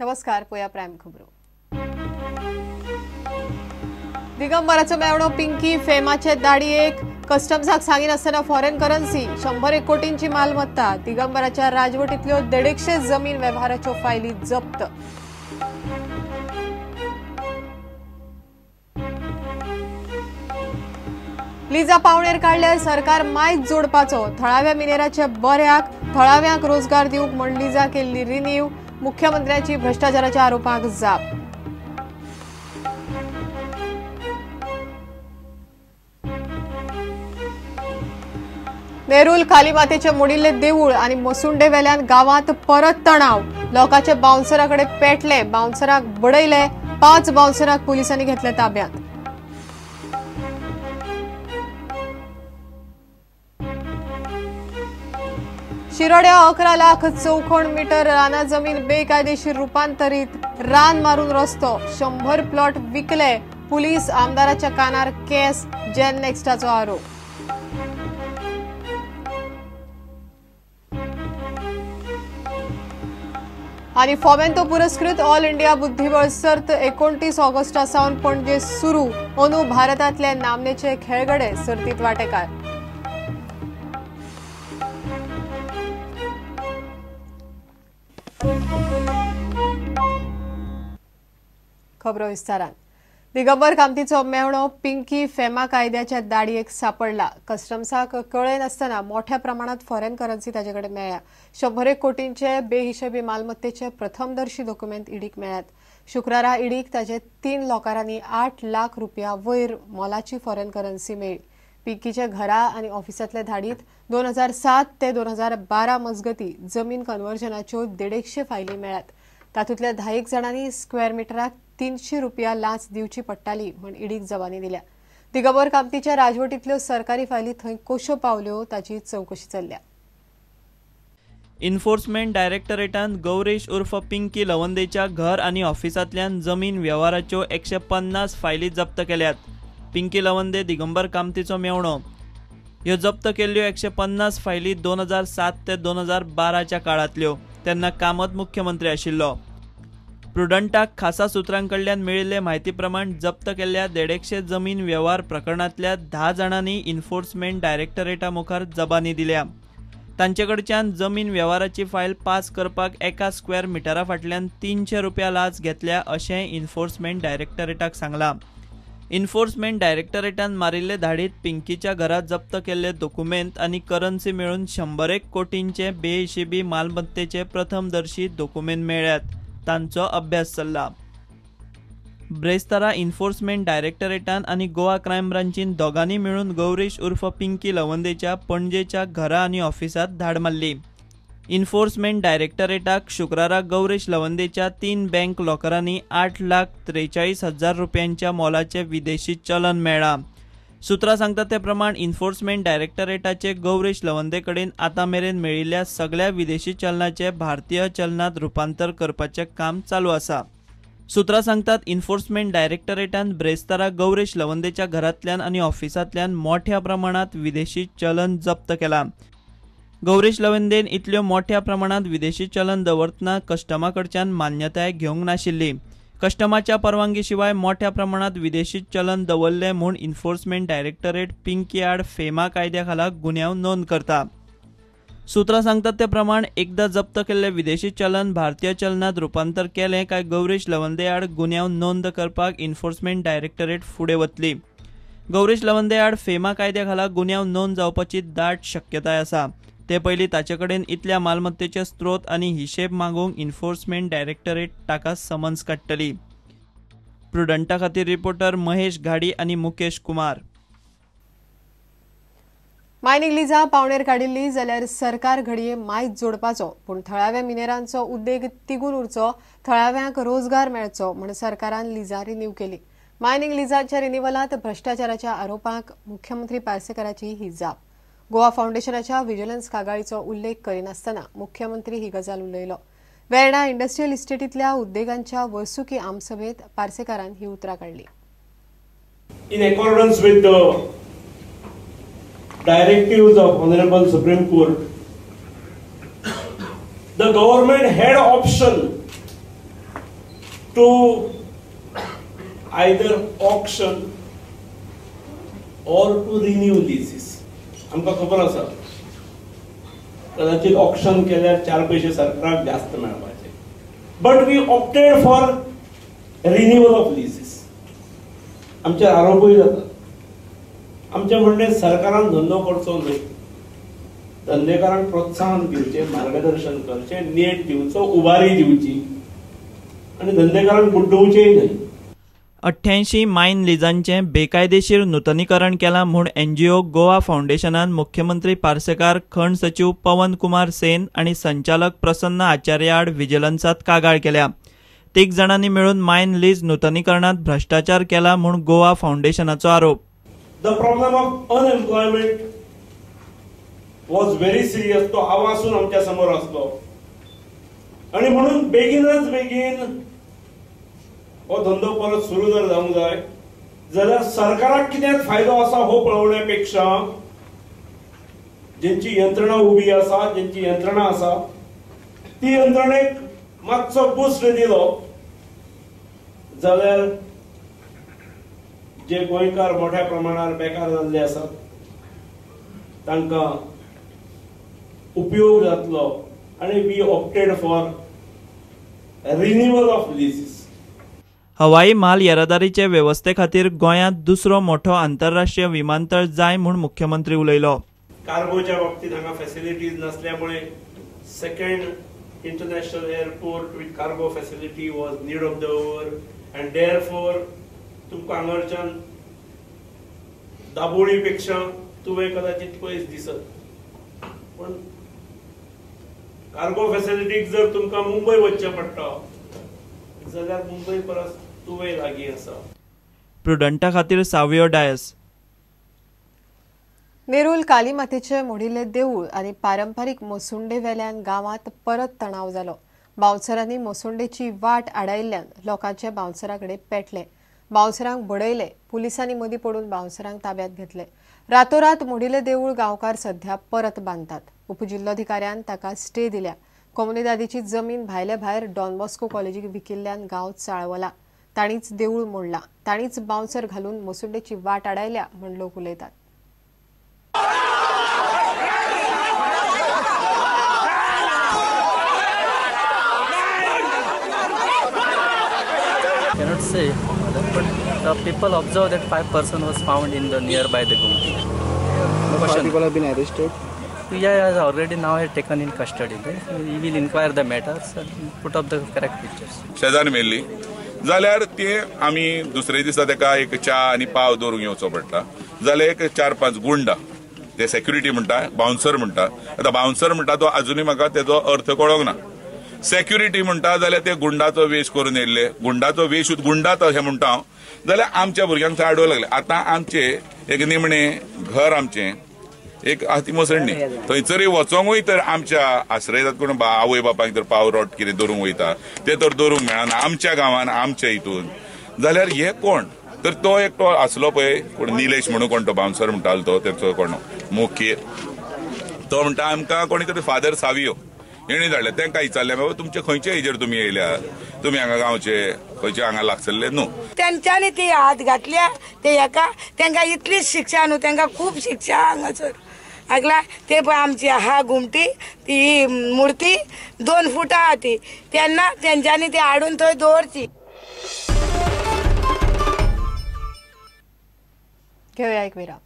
नमस्कार, पोया प्रायम खबरो. दिगंबराचो मेवणो पिंकी फेमाचे दाडयेक कस्टम्साक सांगिनासतना फॉरेन करन्सी 101 कोटींची मालमत्ता. दिगंबराच्या राजवटींतल्यो 150 जमीन वेव्हाराच्यो फायली जप्त. लिजा पावणेर काडल्यार सरकार मायज जोडपाचो. थळाव्या मिनेराच्या बऱ्याक थळाव्यांक रोजगार दिवंक म्हण लिजा केल्ली रिनीव. मुख्यमंत्र्यांची भ्रष्टाचाराच्या आरोपांक जाप. नेरूल कालीमातेचे मोडिल्ले देवूळ आनी मसुंडे वेल्यान गांवांत परत तणाव. लोकांचे बाउन्सरा कडेन पेटले, बाउन्सराक बडयले. 5 बाउन्सराक पुलिसांनी घेतले ताब्यांत. शिरोड्या 11 लाख चौखण मीटर राना जमीन बेकायदेशीर रूपांतरित. रान मारून रस्तो. 100 प्लॉट विकले. पुलीस आमदाराच्या कानार केस. जेन नेक्स्टाचो आरोप. आणि फोमेंतो पुरस्कृत ऑल इंडिया बुद्धिबळ सर्त 29 ऑगस्टा सावन पणजे सुरू. अंदू भारतांतले नामनेचे खेळगडे सर्तीत वांटेकार. खबरो विस्तारान. दिगंबर कामतीचो मेवणो पिंकी फेमा कायद्याच्या दाडयेक सापडला. कस्टम्साक कळयनासतना मोठ्या प्रमाणात फॉरेन करन्सी ताजे कडेन मेळ्ळ्या. 101 कोटींचे बेहिशेबी मालमत्तेचे प्रथमदर्शी दोकुमेंत ईडीक मेळ्ळ्यात. शुक्रारा ईडीक ताजे 3 लोकारांनी 8 लाख रुपया वयर मोलाची फॉरेन करन्सी मेळ्ळी. पिंकीच्या घरा आनी ऑफिसांतले धाडीत 2007 ते 2012 मजगती जमीन कन्वर्जनाच्यो 150 फायली मेळ्ळ्यात. तातूंतल्या 10 जाणांनी स्क्वेअर मिटराक 300 रुपया लांच दिवची पडटाली म्हण ईडीक जबानी दिल्या. दिगंबर कामतीच्या राजवटींतल्यो सरकारी फायली थंय कश्यो पावल्यो ताची चवकशी चल्ल्या. इन्फोर्समेंट डायरेक्टरेटान गौरेश उर्फ पिंकी लवंदेच्या घर आनी ऑफिसांतल्यान जमीन वेव्हाराच्यो 150 फायली जप्त केल्यात. पिंकी लवंदे दिगंबर कामतीचो मेवणो. ह्यो जप्त केल्ल्यो 150 फायली 2007 ते 2012च्या काळांतल्यो. तेन्ना कामत मुख्यमंत्री आशिल्लो. प्रुडंटाक खासा सूत्रांकडल्यान मेळिल्ले म्हायती प्रमाण जप्त केल्ल्या 150 जमीन वेव्हार प्रकरणांतल्या 10 जाणांनी इन्फोर्समेंट डायरेक्टरेटा मुखार जबानी दिल्या. तांचे कडच्यान जमीन वेव्हाराची फायल पास करपाक एका स्क्वेअर मिटरा फाटल्यान 300 रुपया लाच घेतल्या अशें इन्फोर्समेंट डायरेक्टरेटाक सांगलां. इन्फोर्समेंट डायरेक्टरेटान मारिल्ले धाडीत पिंकीच्या घरात जप्त केल्ले दोकुमेंत आनी करन्सी मेळून 101 कोटींचे बेहिशेबी मालमत्तेचे प्रथमदर्शी दोकुमेंत मेळ्ळ्यात. तांचो अभ्यास चल्ला. ब्रेस्तारा इन्फोर्समेंट डायरेक्टरेटान आनी गोवा क्रायम ब्रांचीन दोगांनी मेळून गौरेश उर्फ पिंकी लवंदेच्या पणजेच्या घरा आनी ऑफिसांत धाड मारली. इन्फोर्समेंट डायरेक्टरेटाक शुक्रारा गौरेश लवंदेच्या 3 बँक लॉकरांनी 8,43,000 रुपयांच्या मोलाचे विदेशी चलन मेळ्ळां. सूत्रां सांगता ते प्रमाण इन्फोर्समेंट डायरेक्टरेटाचे गौरेश लवंदे कडेन आतां मेरेन मेळिल्ल्या सगळ्या विदेशी चलनाचे भारतीय चलनात रुपांतर करपाचें काम चालू आसा. सूत्रां सांगतात इन्फोर्समेंट डायरेक्टरेटान ब्रेस्तारा गौरेश लवंदेच्या घरांतल्यान आनी ऑफिसांतल्यान मोठ्या प्रमाणांत विदेशी चलन जप्त केलां. गौरेश लवंदेन इतल्यो मोठ्या प्रमाणांत विदेशी चलन दवरतना कस्टमा कडच्यान मान्यताय घेवंक नाशिल्ली. कस्टमाच्या परवानगी शिवाय मोठ्या प्रमाणांत विदेशी चलन दवरले म्हूण इन्फोर्समेंट डायरेक्टरेट पिंकी आड फेमा कायद्या खाला गुन्यांव नोंद करता. सूत्रां सांगतात ते प्रमाण एकदा जप्त केल्ले विदेशी चलन भारतीय चलनात रुपांतर केलें काय गौरेश लवंदे आड गुन्यांव नोंद करपाक इन्फोर्समेंट डायरेक्टरेट फुडें वतली. गौरेश लवंदे आड फेमा कायद्या खाला गुन्यांव नोंद जावपाची दाट शक्यताय आसा. ते पयलीं ताचे कडेन इतल्या मालमत्तेचे स्त्रोत आनी हिशेब मागूंक इन्फोर्समेंट डायरेक्टरेट ताका समन्स काडटली. प्रुडंटा खातीर रिपोर्टर महेश घाडी आनी मुकेश कुमार. मायनिंग लिजा पावणेर काडिल्ली जाल्यार सरकार घडये मायज जोडपाचो, पूण थळाव्या मिनेरांचो उद्देग तिगून उरचो, थळाव्यांक रोजगार मेळचो म्हण सरकारान लिजा रिन्यू केली. मायनिंग लिजाच्या रिन्युवलांत भ्रष्टाचाराच्या आरोपांक मुख्यमंत्री पार्सेकराची ही जाप. गोवा फाउंडेशनाच्या विजिलन्स कागाळीचो उल्लेख करिनासतना मुख्यमंत्री ही गजाल उलयलो. वेर्णा इंडस्ट्रियल इस्टेटींतल्या उद्देगांच्या वर्सुकी आमसभेत पार्सेकारान ही उतरां काडली. In accordance with the directives of Honorable Supreme Court, the government had option to either auction or to renew leases. आमकां खबर आसा कदाचित ऑक्शन केल्यार 4 पयशे सरकाराक जास्त मेळपाचे, but we opted for renewal of leases. आमचेर आरोपूय जातात. आमचें म्हणणें सरकारान धंदो करचो न्हय, धंदेकारांक प्रोत्साहन दिवचें, मार्गदर्शन करचें, नेट दिवचो, उबारी दिवची आनी धंदेकारांक बुड्डोवचेंय न्हय. 88 मायन लिजांचें बेकायदेशीर नुतनीकरण केलां म्हूण एनजीओ गोवा फावंडेशनान मुख्यमंत्री पार्सेकार, खण सचीव पवन कुमार सेन आनी संचालक प्रसन्न आचार्य आड विजिलन्सांत कागाळ केल्या. 3 जाणांनी मेळून मायन लीज नुतनीकरणांत भ्रश्टाचार केला म्हूण गोवा फावंडेशनाचो आरोप. The problem of unemployment was very serious. तो आवासून आमच्या समोर आसलो आनी म्हणून बेगीनच बेगीन हो धंदो परत सुरू जर जावंक जाय जाल्यार सरकाराक कितें फायदो आसा हो पळोवण्या पेक्षा जेंची यंत्रणा उबी आसा, जेंची यंत्रणा आसा ती यंत्रणेक मातसो बूस्ट दिलो जाल्यार जे गोंयकार मोठ्या प्रमाणार बेकार जाल्ले आसात तांकां उपयोग जातलो आनी we opted for renewal of leases. हवाई माल येरादारीचे वेवस्थे खातीर गोंयांत दुसरो मोठो आंतरराष्ट्रीय विमानतळ जाय म्हूण मुख्यमंत्री उलयलो. कार्गोच्या बाबतीत हांगा facilities नासल्यामुळे second international airport with cargo facility was need of the hour and therefore तुमकां हांगाच्यान दाबोळी पेक्षा तुवें कदाचित पयस दिसत, पण कार्गो फॅसिलिटीक जर तुमकां मुंबय वचचें पडटा जाल्यार मुंबय परस तुवें लागीं आसा. प्रुडंटा खातीर सावियो डायस. नेरूल कालीमातेचे मोडिल्ले देऊळ आनी पारंपारीक मोसुंडे वेल्यान गांवांत परत तणाव जालो. बावसरांनी मोसुंडेची वाट आडायिल्ल्यान लोकांचे बावसरा कडेन पेटले, बावसरांक बडयले. पुलिसांनी मदीं पडून बावसरांक ताब्यात घेतले. रातोरात मोडिल्ले देऊळ गांवकार सध्या परत बांदतात. उपजिल्लोधिकाऱ्यान ताका स्टे दिल्या. कोमुनिदादीची जमीन भायले भायर डॉन बॉस्को कॉलेजीक विकिल्ल्यान गांव चाळवला. ताणीच देऊळ मोडला, ताणीच बावसर घालून मोसुंडेची वाट आडायल्या म्हूण लोक उलयतात. Cannot say, but the people observe that 5 person was found in the nearby the Gumti. 5 people have been arrested. Yeah, already now have taken in custody. We will inquire the matters and put up the correct pictures. शेजार मेल्ली जाल्यार ते आमी दुसरे दिसा तेका एक च्या आनी पाव दवरूंक येवचो पडटा. जाल्यार एक 4-5 गुंडा ते सेक्युरिटी म्हणटा, बाउन्सर म्हणटा. आतां बाउन्सर म्हणटा तो अजुनूय म्हाका तेजो अर्थ कळोंक ना. सेक्युरिटी म्हणटा जाल्यार ते गुंडाचो वेश करून येयल्ले, गुंडाचो वेश, गुंडा अशें म्हणटा हांव. जाल्यार आमच्या भुरग्यांक थंय आडोवंक लागले. आतां आमचे एक निमणें घर आमचें एक आहा ती मोसंडी, थंयसरूय वचोंकूय तर आमच्या आश्रयतात कोण आवय बापायक तर पाव रोट कितें दवरूंक वयता ते तर दवरूंक मेळना आमच्या गांवान आमच्या हितून. जाल्यार हे कोण तर तो एकटो आसलो पळय कोण निलेश म्हणून कोण तो बाउन्सर म्हणटालो तो तेचो कोण मुख्य तो म्हणटा आमकां कोणी तरी फादर सावियो हेणी धाडले. तांकां विचारलें बाबा तुमचे खंयचे हेजेर तुमी येयल्या, तुमी हांगा गांवचे खंयचे हांगा लागसल्ले न्हू. तेंच्यांनी ती हात घातल्या ते हेका तेंकां इतलीच शिक्षा न्हू, तेंकां खूब शिक्षा हांगासर आगला. ते पळय आमची आहा घुमटी ती मुर्ती 2 फुटां आहा ती, तेन्ना तेंच्यांनी ती हाडून थंय दवरची. घेवया एक विराम.